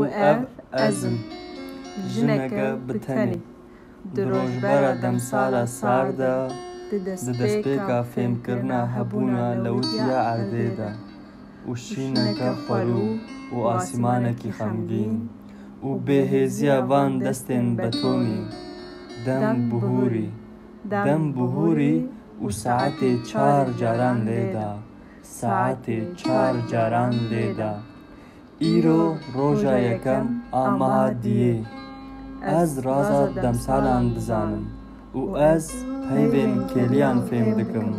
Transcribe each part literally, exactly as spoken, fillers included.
Ev ez im. Jineke bi tenê. Di rojbera demsala sar de, di destpêka fêmkirina hebûna lewitiya erdê de, û şîneke xwerû û asîmanekî xemgîn û bêhêziya van destên betonî, dem bihûrî, dem bihûrî û saetê çar caran lê da, saetê çar caran lê da. Îro roja yekem a meha diyê. Ez raza demsalan dizanim û ez peyvên kêliyan fêm dikim.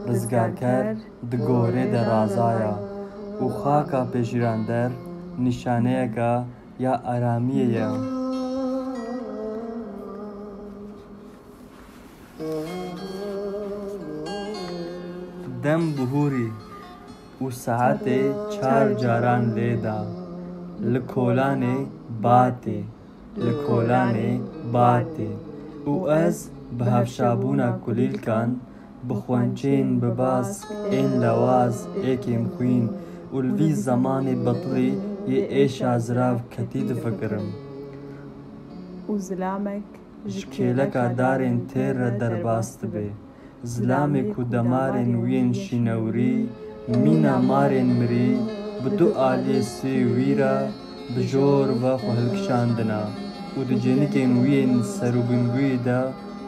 Rizgarker di gorê de razaya û xaka pêşîrander nîşaneyeka ya aramiyê ye. Dem bihûrî û saetê çar caran lê da. Li kolanê batê, li kolanê batê. Û ez bi hevşabûna kulîlkan, bi xwençên bi bask ên lewaz ê kêmxwîn û li vî zemanê betilî yê êşa zirav ketî difikirim. Û zilamek ji kêleka darên têr re derbas dibe. Zilamê ku demarên wî yên şînewrî, mîna marên mirî, bi du aliyê sê wî re bi jor ve xwe hilkişandina û di cênikên wî yên serûbûngûyî de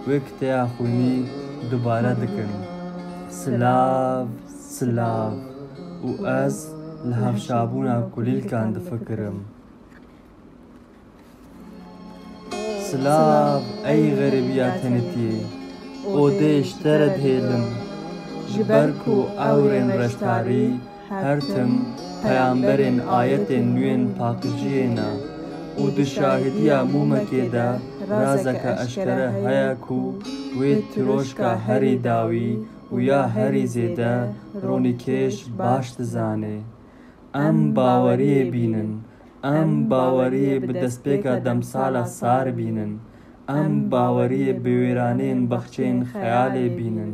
wê kiteya xwînî dubare dikin. Silav, silav. Û ez li hevşabûna kulîlkan difikirim. Silav, ey xeribiya tenêtiyê, odê ji te re dihêlim. Ji ber ku ewrên reştarî her tim peyamberên ayetên nû yên paqijiyê ne û di şahidiya mûmekê de razeke eşkere heye ku wê tirojka herî dawî û ya herî zêde ronîkêş baş dizane. Em baweriyê bînin. Em baweriyê bi destpêka demsala sar bînin. Em baweriyê bi wêraneyên baxçeyên xeyalê bînin.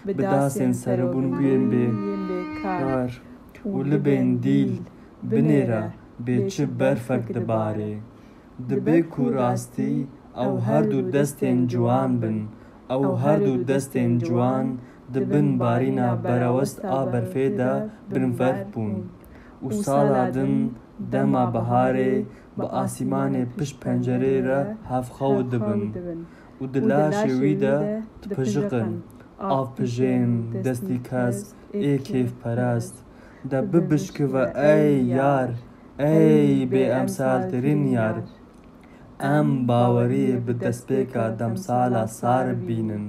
Bi dasên serebûnbûyên bê kar û libên dîl binêre bê çi berfek dibarê. Dibe ku rastî ew her du destên ciwan bin. Ew her du destên ciwan di bin barîna berewest a berfê de binverf bûn û sala din dema biharê bi asîmanê pişt pencerê re hevxew dibin û di laşê wî de dipijiqin. Avpijên destî kes ê kêfperest de bibişkive ey yar, ey bêemsaltirîn yar. Em baweriyê bi destpêka demsala sar bînin.